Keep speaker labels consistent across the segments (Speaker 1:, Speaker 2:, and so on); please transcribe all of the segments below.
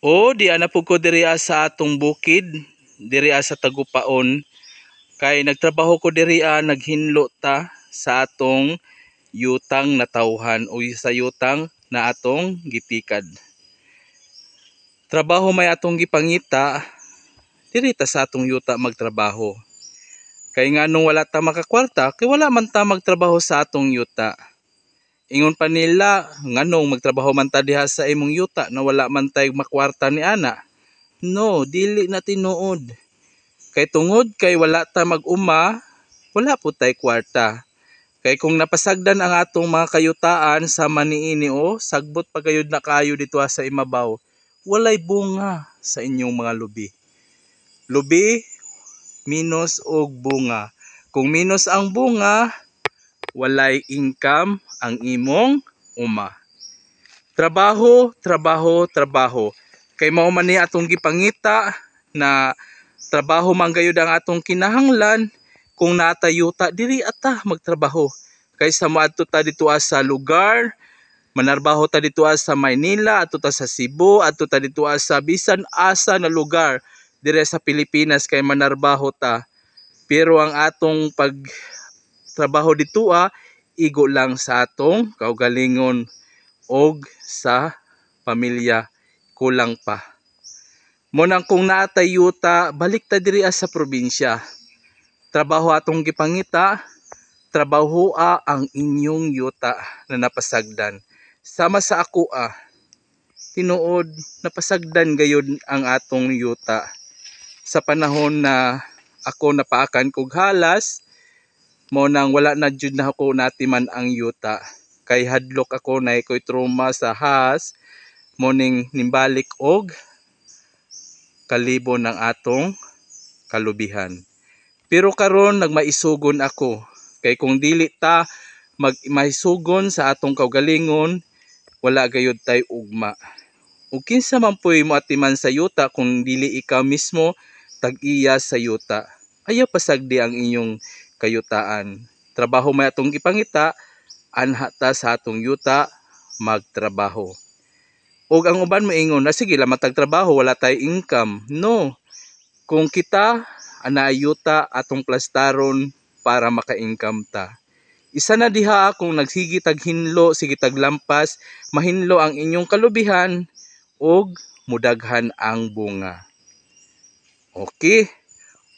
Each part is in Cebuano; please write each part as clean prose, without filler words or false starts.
Speaker 1: O di ana pud ko diri sa atong bukid, diri sa Tagupaon kay nagtrabaho ko diri, naghinlo ta sa atong yutang natawhan o sa yutang na atong gitikad. Trabaho may atong gipangita, diri ta sa atong yuta magtrabaho. Kay nganong wala ta makakwarta kay wala man ta magtrabaho sa atong yuta. Ingon pa nila, nganong magtrabaho man ta diha sa imong yuta na wala man tay makwarta ni ana. No, dili na tinuod. Kay tungod kay wala ta mag-uma, wala po tay kwarta. Kay kung napasagdan ang atong mga kayutaan sama niini o sagbot pa gayud na kayo dito sa imabaw, walay bunga sa inyong mga lubi. Lubi minus og bunga. Kung minus ang bunga, walay income ang imong uma. Trabaho, trabaho, trabaho. Kay mao man ni atong gipangita na trabaho man gayud ang atong kinahanglan. Kung naatay yuta diri ata magtrabaho kaysa moadto ta dito sa lugar, manarbaho ta dito sa Maynila, adto ta sa Cebu, adto ta dito sa bisan asa na lugar dire sa Pilipinas kay manarbaho ta. Pero ang atong pag trabaho dito igo lang sa atong kaugalingon og sa pamilya, kulang pa. Mo nang kung naatay yuta, balik ta diri sa probinsya. Trabaho atong gipangita, trabaho ang inyong yuta na napasagdan. Sama sa ako tinuod napasagdan gayud ang atong yuta. Sa panahon na ako napaakan kog halas, mo nang wala na jud na ako natiman ang yuta. Kay hadlok ako na ko'y trauma sa has, mo ning nimbalik og kalibo ng atong kalubihan. Pero karon nagmaisugon ako kay kung dili ta magmaisugon sa atong kaugalingon, wala gayud tay ugma. Ug kinsa man puy moatiman sa yuta kung dili ikaw mismo tag-iya sa yuta? Ayaw pasagdi ang inyong kayutaan. Trabaho may atong gipangita, anha ta sa atong yuta magtrabaho. Og ang uban moingon na sige lang tag trabaho, wala tay income. No. Kung kita ana yuta, atong plastaron para maka-income ta. Isa na diha, kung nagsige tag hinlo, sige tag lampas, mahinlo ang inyong kalubihan ug mudaghan ang bunga. Okay.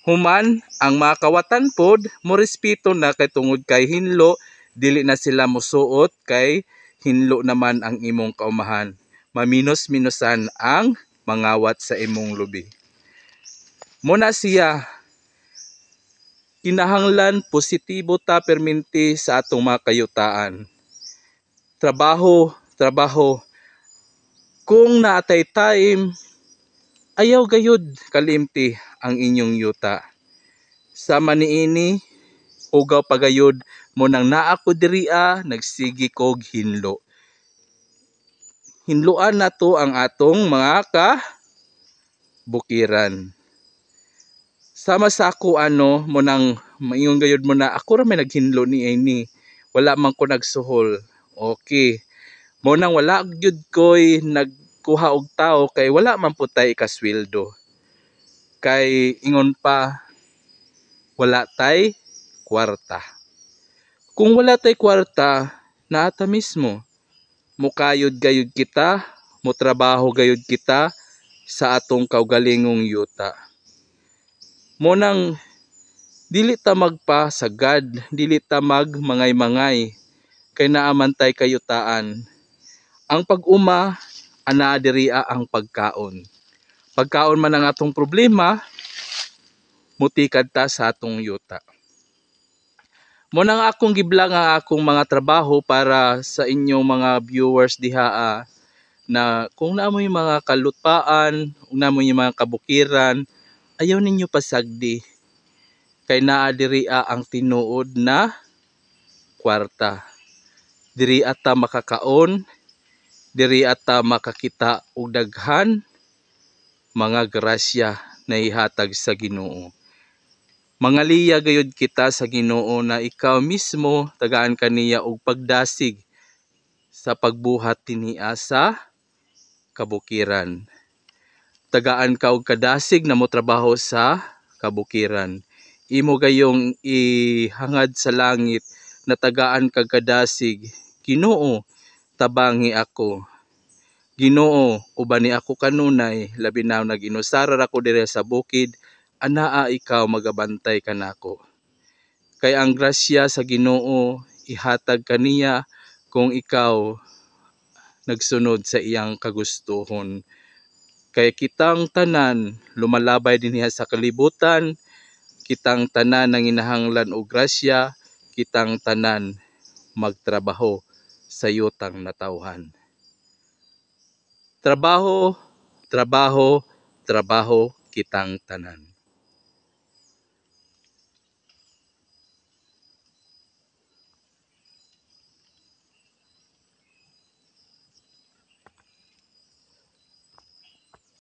Speaker 1: Human ang mga kawatan pod mo respeto na kay tungod kay hinlo, dili na sila mosuot kay hinlo naman ang imong kaumahan. Maminos-minusan ang mangawat sa imong lubi. Muna siya, kinahanglan positibo ta perminti sa atong mga kayutaan. Trabaho, trabaho. Kung naatay time, ayaw gayud kalimti ang inyong yuta. Sama niini, hugaw pagayod mo nang naa ko diriya, nagsige kog hinlo. Hinloan nato ang atong mga kabukiran. Sama sa ako ano mo nang maingon gayud mo na ako ra may naghinlo ni ini. Wala man ko nagsuhol. Okay. Mo nang wala gyud koy nagkuha og tao kay wala man pud tay ikasweldo. Kay ingon pa, wala tay kwarta. Kung wala tay kwarta, naata mismo mukayod gayud kita, motrabaho gayud kita sa atong kaugalingong yuta. Mo nang dili ta magpasagad, dili ta magmangay-mangay kay naa man tay kayutaan. Ang pag-uma anaa diriya ang pagkaon. Pagkaon man ang atong problema, mutikad ta sa atong yuta. Mo nang akong giblang ang akong mga trabaho para sa inyong mga viewers diha na kung naa moy mga kalutpaan, kung naa moy mga kabukiran, ayaw ninyo pasagdi kay naa diriya ang tinuod na kwarta. Diri ata makakaon, diri ata makakita og daghan mga grasya na ihatag sa Ginoo. Mangaliya gayud kita sa Ginoo na ikaw mismo tagaan kaniya og pagdasig sa pagbuhat niya sa kabukiran. Tagaan ka og kadasig na motrabaho sa kabukiran. Imo gayong ihangad sa langit na tagaan kag kadasig. Ginoo, tabangi ako. Ginoo, ubani ako kanunay, labi na nag-inusara ako dire sa bukid, anaa ikaw magabantay kanako. Kay ang grasya sa Ginoo ihatag kaniya kung ikaw nagsunod sa iyang kagustuhon. Kay kitang tanan lumalabay dinhiha sa kalibutan, kitang tanan nanginahanglan og grasya, kitang tanan magtrabaho sa yutang natawhan. Trabaho, trabaho, trabaho kitang tanan.